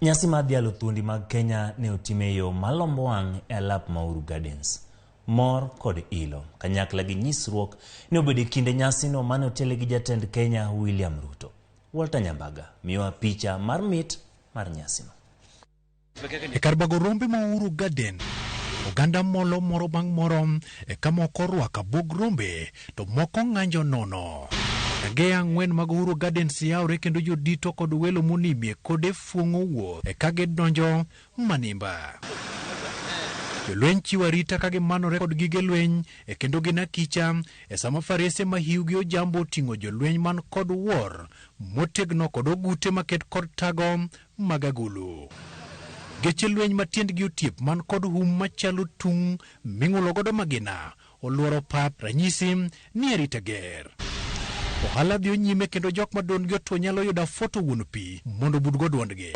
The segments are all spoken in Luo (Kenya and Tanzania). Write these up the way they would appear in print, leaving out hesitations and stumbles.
Nyasi mar dhialo thuondi mag Kenya ne otim e yo malombo wang' e alap ma Uhuru Gardens. Mor kod ilo kanyakla gi nyisruok ne obedo e kinde nyasino mane otele gi jatend Kenya William Ruto. Walter Nyambaga miyowa picha mar mit mar nyasino. E kar bago rombe ma Uhuru Garden, oganda molo moro bang' moro e ka moko orwako abwog rombe to moko ng'anjo nono. Rangeye ang'wen mag Uhuru Gardens yawre kendo jodito kod welo monimie kode fuong'o wuoth e ka gidonjo manimba. Jolweny chiwo arita ka gimanore kod gige lweny e kendo gin akicha e sama farese ma hiwgi ojambo oting'o jolweny man kod wuor motegno kod ogute maket kod tago mag agulu. Geche lweny ma tiendgi otiep man kod hum machalo tung' ming'ulo godo magina oluoro pap ranyisi ni arita ger. Ohala dhiyo nyime kendo jok ma duondgi otwo nyalo yudo afoto wuon pi mondo obudgo duondgi.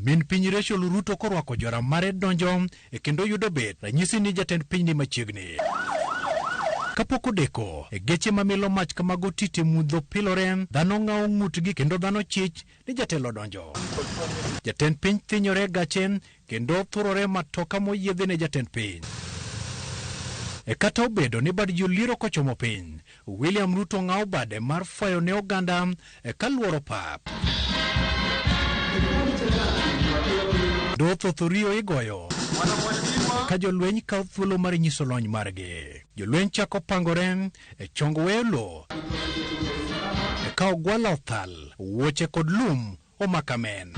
Min piny Rachel Ruto korwako jora mare donjo e kendo yudo bet ranyisi ni jatend piny ni machiegni. Kapok odeko, e geche mamilo mach kamago tite mudho pilore, dhano ng'awo ng'utgi kendo dhano chich ni jatelo donjo. Jatend piny thinyore e gache kendo thurore matoka moyiedhi ne jatend piny. E kata obedo ni bad ji oliero kochomo piny, William Ruto ng'awo bade mar fwayo ne oganda e kaluoro pap. Do thoth oriyo igoyo ka jolweny kawo thuolo mar nyiso lony margi. Jolweny chako pangore e chong weyo lowo e ka ogwala othal, wuoche kod lum omakamen.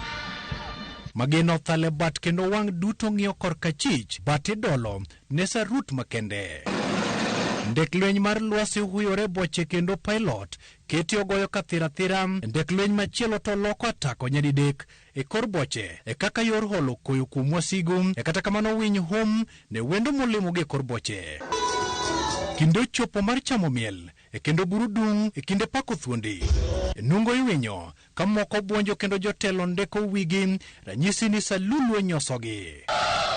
Magina othal e bat kendo wang' duto ng'iyo korka chich bat idolo ne sarut makende. Ndek lweny mar lwasi huyore boche kendo pilot keti ogoyo kathirathira. Ndek lweny machielo to loko atako nyadidek e kor boche e kaka yor holo koyo kuom wasigu. E kata kamano winy hum ne wendo molimogi e kor boche. Kinde ochopo mar chamo miel e kendo buru dung' e kinde pako thuondi. E nungo iwinyo ka moko buonjo kendo jotelo ndeko wigi ranyisi ni salulu onyosogi.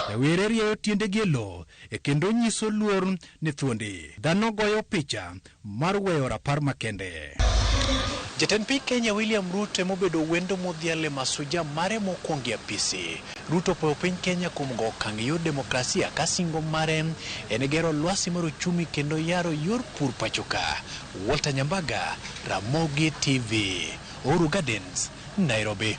Rawere rieyo tiendegi e lowo e kendo nyiso luor ne thuondi. Dhano goyo picha mar weyo rapar makende. Jatend piny Kenya William Ruto emobedo wendo modhial e masuja mare mokwongo e apisi. Ruto opoyo piny Kenya kuom go okang' e yor demokrasia ka singo mare en gero lwasi mar uchumi kendo yaro yor pur pacho ka. Walter Nyambaga, Ramogi TV, Uhuru Gardens, Nairobi.